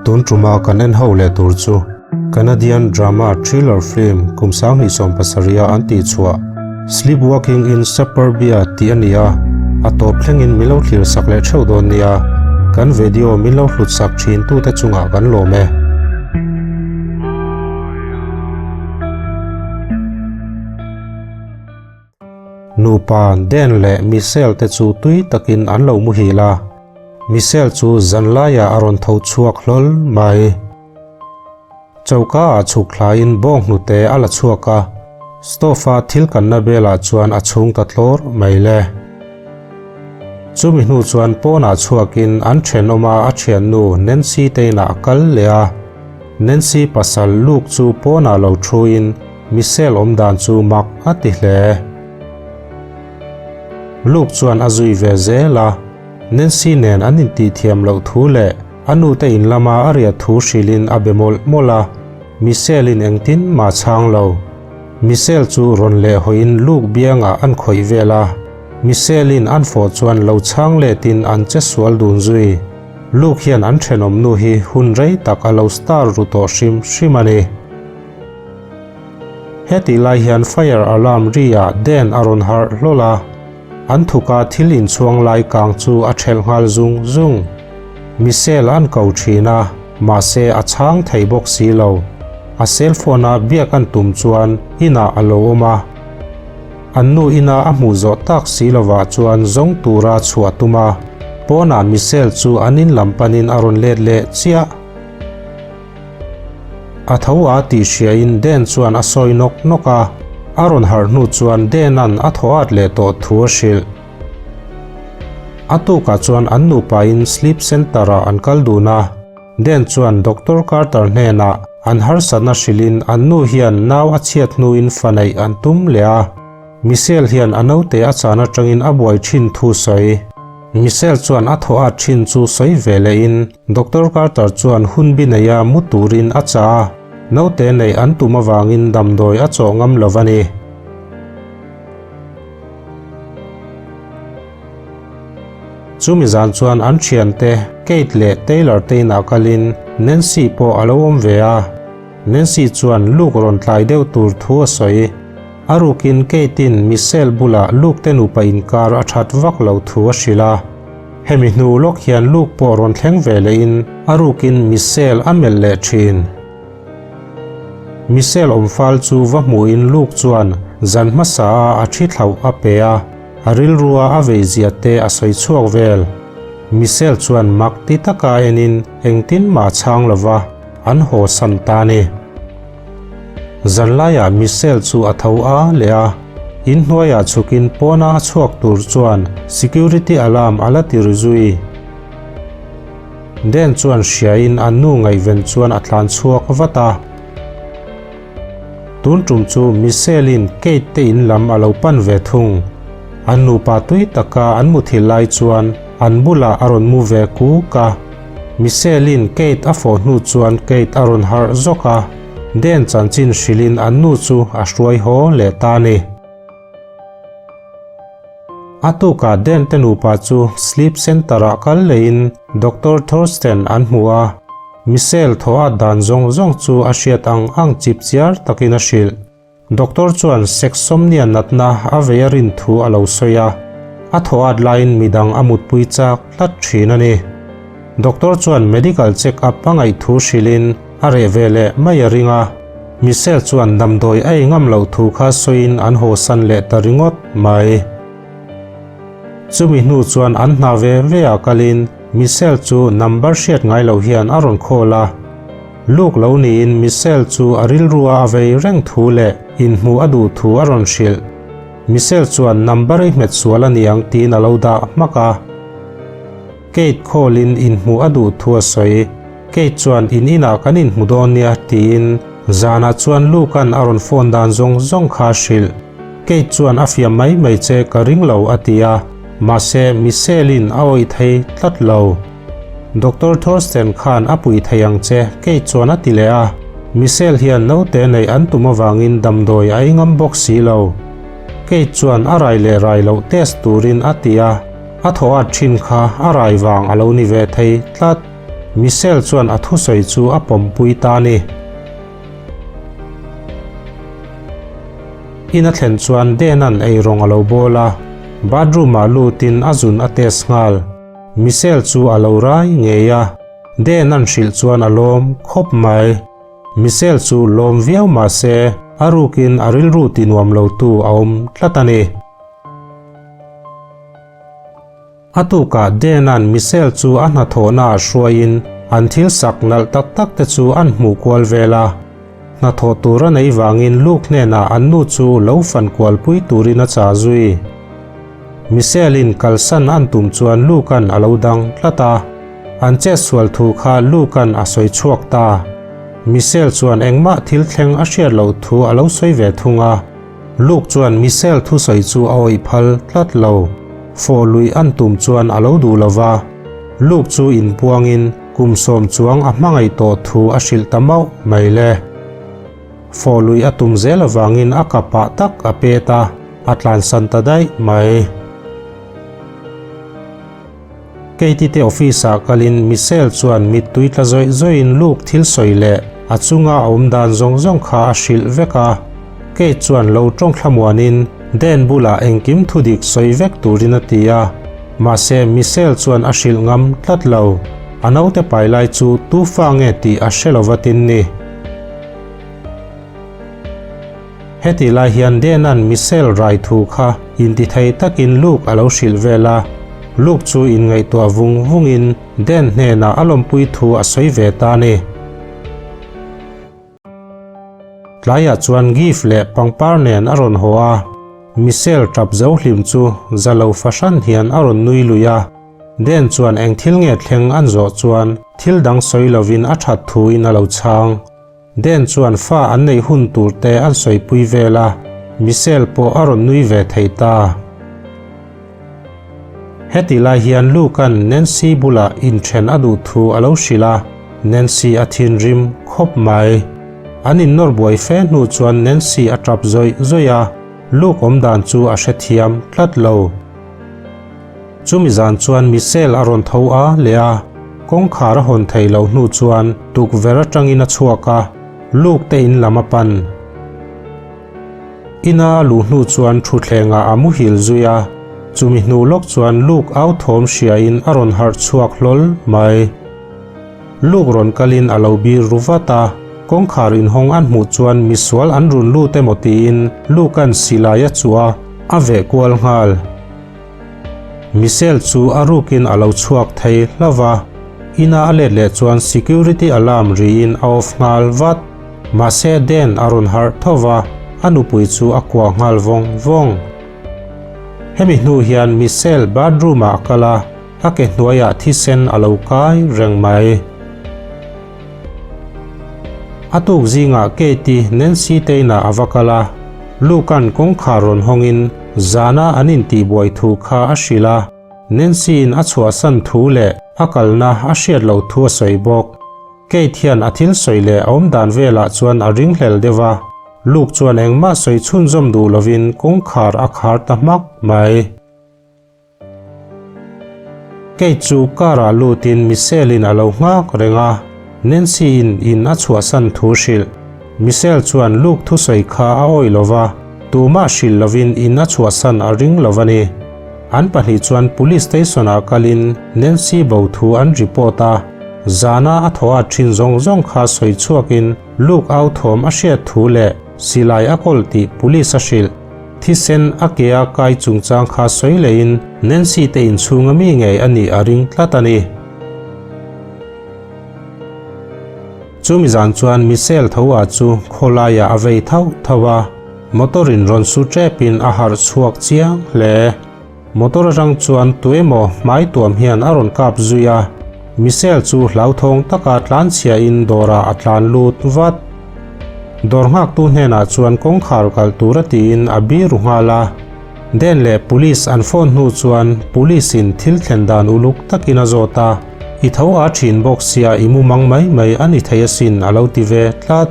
Tun tuma kan en ho leh tur chu Canadian drama thriller film kum 2017 a an tih chhuah Sleepwalking in Suburbia tih a ni a, a tawp thlengin min lo thlir sak leh theuh dawn nia, kan video min lo hlut sak thin tute chungah kan lawm e. Nupa Dan leh Michelle te chu tui takin an lo muhil a, Michelle chu zanlaiah a rawn tho chhuak hlawl mai. Choka ah chhuk thlaiin bawng hnute a la chhuak a, stove a thil kanna belah chuan a chhung ta tlawr mai le. Chumi hnu chuan pawnah chhuakin an thenawma a thiannu Nancy te inah a kal leh a, Nancy pasal Luke chu pawnah lo thuin Michelle awm dan chu mak a ti hle. Luke chuan a zui ve zel a, Nancy nen an intihthiam loh thu leh a nute in lama a riah thu hrilhin a be mawlh mawlh a, Michelle in engtin mah chhang lo. Michelle chu rawn leh hawiin Luke biangah an khawih vel a, Michelle in an fawh chuan lo chhang letin an che sual dun zui. Luke hian an thenawm nu hi hun rei tak a lo star ru tawh hrim hrim a ni. Hetih lai hian fire alarm ri ah Dan a rawn harh hlawl a, an thuka thil inchhuang lai kang chu a thelh nghal zung zung. Michelle an ko thin a, mahse a chhang thei bawk si lo. A cell phone a biak an tum chuan inah a lo awm a. An nu ina a hmuh zawh tak si lovah chuan zawng tura chhuah tum a, pawnah Michelle chu an in lam panin a rawn let leh chiah. A tho a tih hriain Dan chuan a sawi nawk nawk a, a rawn harh hnu chuan Dan-a'n a thaw at leh tawh thu a hrilh. A tukah chuan an nupain sleep centre-ah an kal dun a, Dan chuan Doctor Carter hnenah an harsatna hrilhin an nu hian nau a chhiat hnuin fa neih an tum leh a, Michelle hian a naute a chan atangin a buai thin thu sawi. Michelle chuan a thaw at thin chu sawi ve lehin Doctor Carter chuan hun bi neia mu turin a chah a, naute neih an tum avangin damdawi a chawh ngam lo a ni. Chumi zan chuan an thiante Kate leh Taylor te inah kalin Nancy pawh a lo awm ve a. Nancy chuan Luke rawn tlai deuh tur thu a sawi. A rukin Kate-in Michelle bulah Luke te nupa inkar a that vak lo thu a hrilh a. Hemi hnu lawk hian Luke pawh rawn thleng ve lehin a rukin Michelle a melh leh thin. Michelle awmfal chu va hmuhin Luke chuan zan hmasa a a thi thlauh a pe a, a rilrua a veizia te a sawi chhuak vel. Michelle chuan mak ti taka enin engtin mah a chhang lova, an haw san ta a ni. Zanlaiah Michelle chu a tho a leh a, inhnuaiah chhukin pawna a chhuak tur chuan security alarm a la ti ri zui. Dan chuan hriain an nu ngaihven chuan a tlan chhuak vat a. Tun tum chu Michelle-in Kate te in lam a lo pan ve thung. An nupa tui taka an muthilh lai chuan an bulah a rawn mu ve kuk a. Michelle-in Kate a fawh hnu chuan Kate a rawn harh zawk a, Dan chanchin hrilhin an nu chu a hruai haw leh ta a ni. A tukah Dan te nupa chu sleep centre-ah kal leiin Doctor Thorsten an hmu a, Michelle thaw at dan zawng zawng chu a hriat ang ang chip chiar takin a hrilh. Doctor chuan sexsomnia natna a vei a rin thu a lo sawi a, a thaw at laiin midang a mutpui chak tlat thin a ni. Doctor chuan medical check up a ngaih thu hrilhin a reh ve leh mai a ring a, Michelle chuan damdawi a ei ngam loh thu kha sawiin an hawsan leh ta ringawt mai. Chumi hnu chuan an hna ve ve ah kalin Michelle chu number hriat ngai loh hian a rawn call a. Luke lo niin Michelle chu a rilrua a vei reng thu leh inhmuh a duh thu a rawn hrilh. Michelle chuan number i hmet sual a niang tiin a lo dah hmak a. Kate call-in inhmuh a duh thu a sawi. Kate chuan in inah kan inhmu dawn nia tiin zanah chuan Luke-a'n a rawn phone dan zawng zawng kha a hrilh. Kate chuan a fiam mai mai che ka ring lo a ti a, mahse Michelle-in a awih thei tlat lo. Doctor Thorsten khan a pui thei ang che Kate chuan a ti leh a, Michelle hian naute neih an tum avangin damdawi a ei ngam bawk si lo. Kate chuan a rai leh rai loh test turin a ti a. A thaw at thin kha a rai vang a lo ni ve thei tlat. Michelle chuan a thusawi chu a pawmpui ta a ni. In a thlen chuan Dena'n eirawng a lo bawl a, bathroom-ah lutin a zun a test nghal. Michelle chu a lo rai ngei a, Dena'n hrilh chuan a lawm khawp mai. Michelle chu lawm viau mah se a rukin a rilru ti nuam lotu a awm tlat a ni. A tukah Dena'n Michelle chu a hnathawhnaah hruaiin an thil sak nalh tak tak te chu an hmuh kual vel a. Hnathawh tur a nei vangin Luke hnenah an nu chu lo fan kualpui turin a chah zui. Michelle-in kalsan an tum chuan Luke-a'n a lo dang tlat a. An chetsual thu kha Luke-a'n a sawi chhuak ta. Michelle chuan engmah thil thleng a hriat loh thu a lo sawi ve thung a. Luke chuan Michelle thusawi chu a awih phal tlat lo. Fawh luih an tum chuan a lo duh lo va. Luke chu inpuangin kum sawm chuang a hmangaih tawh thu a hrilh ta mauh mai le. Fawh luih a tum zel avangin a kapah tak a pet a, a tlansan ta daih mai. Katie te office ah kalin Michelle chuan mittui tla zawih zawihin Luke thil sawi leh a chunga a awm dan zawng zawng kha a hrilh vek a. Kate chuan lo tawng thlamuanin Dan bulah engkim thudik sawi vek turin a ti a. Mahse Michelle chuan a hrilh ngam tlat lo. A naute pai lai chu tu fa nge tih a hre lova tin ni. Heti lai hian Dena'n Michelle rai thu kha intithei takin Luke a lo hrilh vel a. Luke chu inngaihtuah vung vungin Dan hnenah a lawmpui thu a sawi ve ta a ni. Tlaiah chuan gift leh pangpar nen a rawn haw a, Michelle tap zo hlim chu za lo fahran hian a rawn nui lui a. Dan chuan eng thil nge thleng an zawh chuan thil dang sawi lovin a that thuin a lo chhang. Dan chuan fa an neih hun tur te an sawipui vel a, Michelle pawh a rawn nui ve thei ta. Heti lai hian Luke-a'n Nancy bulah inthen a duh thu a lo hrilh a, Nancy a thinrim khawp mai. An innawr buai fe hnu chuan Nancy a tap zawih zawih a, Luke awmdan chu a hrethiam tlat lo. Chumi zan chuan Michelle a rawn tho a leh a, kawngkhar a hawn theih loh hnu chuan tukverh atangin a chhuak a, Luke te in lam a pan. Ina a luh hnu chuan thutthlengah a muhil zui a, chumi hnu lawk chuan Luke au thawm hriain a rawn harh chhuak hlawl mai. Luke rawn kalin a lo bir ru vat a, kawngkhar inhawng an hmuh chuan misual an run lut emaw tiin Luke-a'n silai a chuh a, a veh kual nghal. Michelle chu a rukin a lo chhuak thei hlauh va, ina a let leh chuan security alarm riin a off nghal vat. Mahse Dan a rawn harh tho va, a nupui chu a kuah nghal vawng vawng. Hemi hnu hian Michelle bathroom ah a kal a, a ke hnuaiah thisen a lo kai reng mai. A tuk zingah Kate-i Nancy te inah a va kal a, Luke-a'n kawngkhar rawn hawngin zana an intihbuai thu kha a hrilh a, Nancy-in a chhuahsan thu leh a kalna a hriat loh thu a sawi bawk. Kate hian a thil sawi leh a awmdan velah chuan a ringhlel deuh a, Luke chuan engmah sawi chhunzawm duh lovin kawngkhar a khar ta hmak mai. Kei chu car ah lutin Michelle-in a lo nghak reng a, Nancy-in in a chhuahsan thu hrilh. Michelle chuan Luke thusawi kha a awih lo va, tumah hrilh lovin in a chhuahsan a ring lo a ni. An pahnih chuan police station ah kalin Nancy bo thu an report a, zana a thaw at thin zawng zawng kha sawi chhuakin Luke au thawm a hriat thu leh silai a kawl tih police a hrilh. Thisen a ke a kai chungchang kha sawi leiin Nancy te inchhunga mi ngei a nih a ring tlat a ni. Chumi zan chuan Michelle tho ah chu khawlaiah a vei thauh thauh a, motor in rawn su tepin a harh chhuak chiang hle. Motor atang chuan tuemaw hmai tuam hian a rawn kap zui a, Michelle chu hlauthawng taka tlanchhiahin dawrah a tlan lut vat. Dawr nghaktu hnenah chuan kawngkhar kalh tura tiin a biru nghal a. Dan leh Police an phone hnu chuan Police in thil thlen dan uluk takin a zawt a, I tho a thin bawk sia i mumang mai mai a ni thei asin a lo ti ve tlat.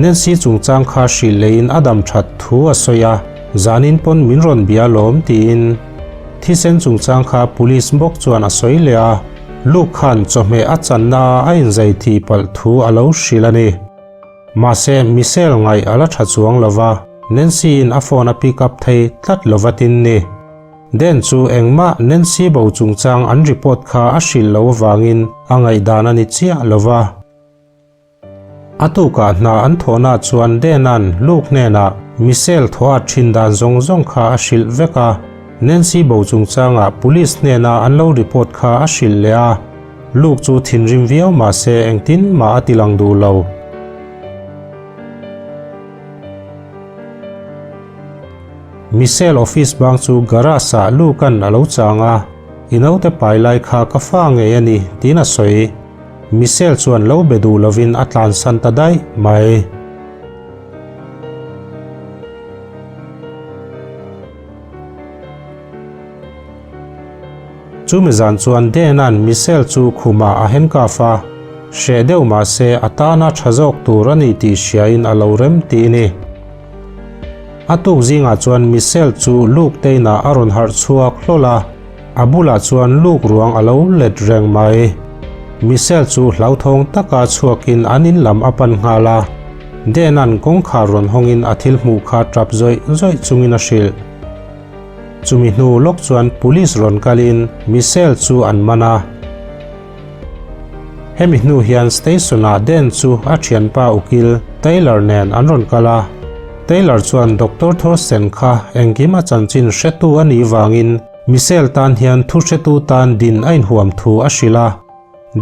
Nancy chungchang kha hrilh leiin a dam that thu a sawi a, zanin pawn min rawn bia lawm tiin. Thisen chungchang kha police bawk chuan a sawi leh a, Luke khan chawhmeh a channa a inzai tih palh thu a lo hrilh a ni. Mahse, Michelle ngaih a la tha chuang lo va, Nancy-in a phone a pick up thei tlat lo va tin ni. Dan chu engmah Nancy bo chungchang an report kha a hrilh lo avangin a ngaihdan a ni chiah lo va. A tukah hna an thawhna chuan Dan-a'n Luke hnenah Michelle thaw a thin dan zawng zawng kha a hrilh vek a, Nancy bo chungchangah police hnena an lo report kha a hrilh leh a, Luke chu thinrim viau mah se engtin mah a ti lang duh lo. Michelle office bang chu garage-ah Luke-a'n a lo chang a, I naute pai lai kha ka fa ngei a ni, tiin a sawi. Michelle chuan lo be duh lovin a tlansan ta daih mai. Chumi zan chuan Dan-a'n Michelle chu khumah a handcuff a, hreh deuh mah se a tana tha zawk tur a ni tih hriain a lo rem tih ni. A tuk zingah chuan Michelle chu Luke te inah a rawn harh chhuak hlawl a. A bulah chuan luk ruang a lo let reng mai. Michelle chu hlauthawng taka chhuakin an in lam a pan nghal a. Dan-a'n kawngkhar rawn hawngin a thil hmuh kha tap zawih zawih chungin a hrilh. Chumi hnu lawk chuan police rawn kalin Michelle chu an man a. Hemi hnu hian station-ah Dan chu a thianpa ukil Taylor nen an rawn kal a. Taylor chuan Doctor Thorsten kha engkim a chanchin hretu a nih vangin Michelle tan hian thu hretu tan din a inhuam thu a hrilh a.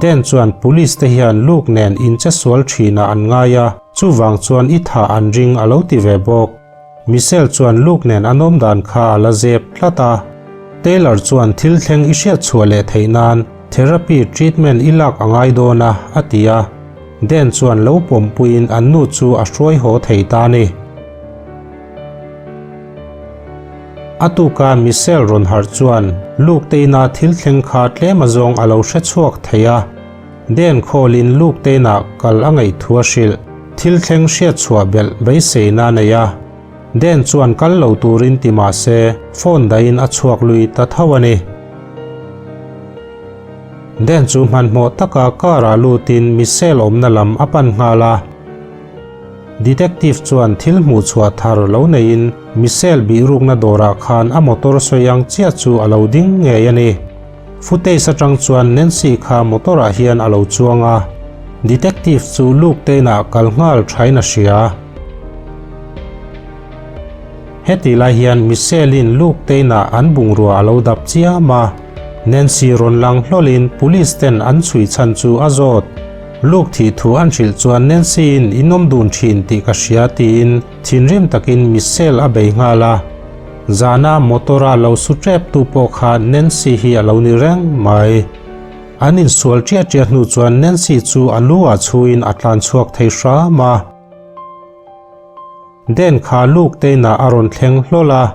Dan chuan police te hian Luke nen inche sual thinah an ngai a, chuvang chuan i thah an ring a lo ti ve bawk. Michelle chuan Luke nen an awm dan kha a la zep tlat a. Taylor chuan thil thleng i hriat chhuah leh theih nan therapy treatment i lak a ngai dawn a, a ti a. Dan chuan lo pawmpuiin an nu chu a hruai haw thei ta a ni. A tuka Michelle rawn harh chuan Luke te ina thil thleng kha tlem azawng a lo hre chhuak thei a. Den khawlin Luke te inah kal a ngaih thu a hrilh. Thil thleng hriat chhuah belh beiseina a nei a. Den chuan kal lo turin ti mah se phone dahin a chhuak lui ta tho a ni. Den chu hmanhmawh taka car ah lutin Michelle awmna lam a pan nghal a. Detective chuan thil hmuh chhuah thar lo neiin Michelle bihrukna dawrah khan a motor sawi ang chiah chu a lo ding ngei a ni. Footage atang chuan Nancy kha motor ah hian a lo chuang a, Detective chu Luke te inah kal nghal thain a hria. Heti lai hian Michelle in Luke te inah an bungrua a lo dap chiam a, Nancy rawn lang hlawlin police ten an chhui chhan chu a zawt. Luke thih thu an hrilh chuan Nancy in in awm dun thin tih ka hria tiin thinrim takin Michelle a bei nghal a. Zana motor a lo su tep tu pawh kha Nancy hi a lo ni reng mai. An insual ṭiah ṭiah hnu chuan Nancy chu a lu ah chhuin a tlan chhuak thei hram a. Dan kha Luke te inah a rawn thleng hlawl a,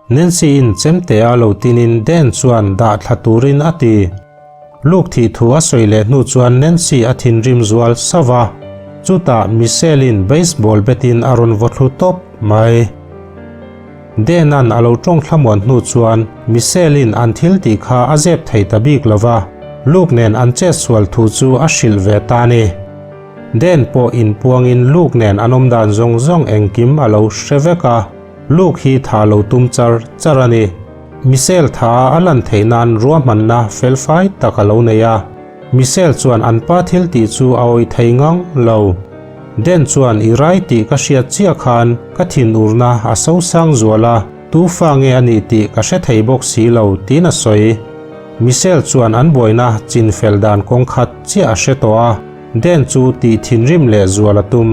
Nancy in chemte a lo tinin Dan chuan dah thla turin a ti. Luke thih thu a sawi leh hnu chuan Nancy a thinrim zual sauh a, chutah Michelle in baseball bat in a rawn vaw thlu tawp mai. Dan-a'n a lo tawng thlamuan hnu chuan Michelle-in an thil tih kha a zep thei ta bik lo va, Luke nen an chet sual thu chu a hrilh ve ta a ni. Dan pawh inpuangin Luke nen an awm dan zawng zawng engkim a lo hre vek a, Luke hi tha lo tum char char a ni. Michelle tha a lan theih nan ruahmanna felfai tak a lo nei a. Michelle chuan an pa thil tih chu a awih thei ngang lo. Den chuan i rai tih ka hriat chiah khan ka thinurna a sosang zual a, tu fa nge a nih tih ka hre thei bawk si lo tiin a sawi. Michelle chuan an buaina chin fel dan kawng khat chiah a hre tawh a, Den chu tih thinrim leh zual a tum.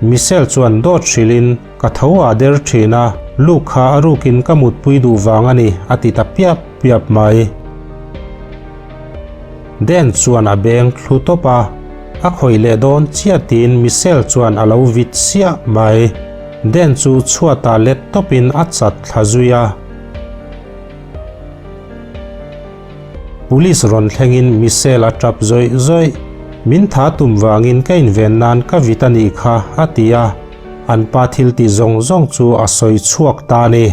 Michelle chuan dawt hrilhin ka tho ah der thin a, Luke kha a rukin ka mutpui duh vang a ni a ti ta piap piap mai. Dan chuan a beng thlu tawp a, a khawih leh dawn chiah tiin Michelle chuan a lo vit siah mai. Dan chu chhuatah let tawpin a chat thla zui a. Police rawn thlengin Michelle a tap zawih zawih. Min tha tum vangin ka inven nan ka vit a nih kha, a ti a. An pa thil tih zawng zawng chu a sawi chhuak ta a ni.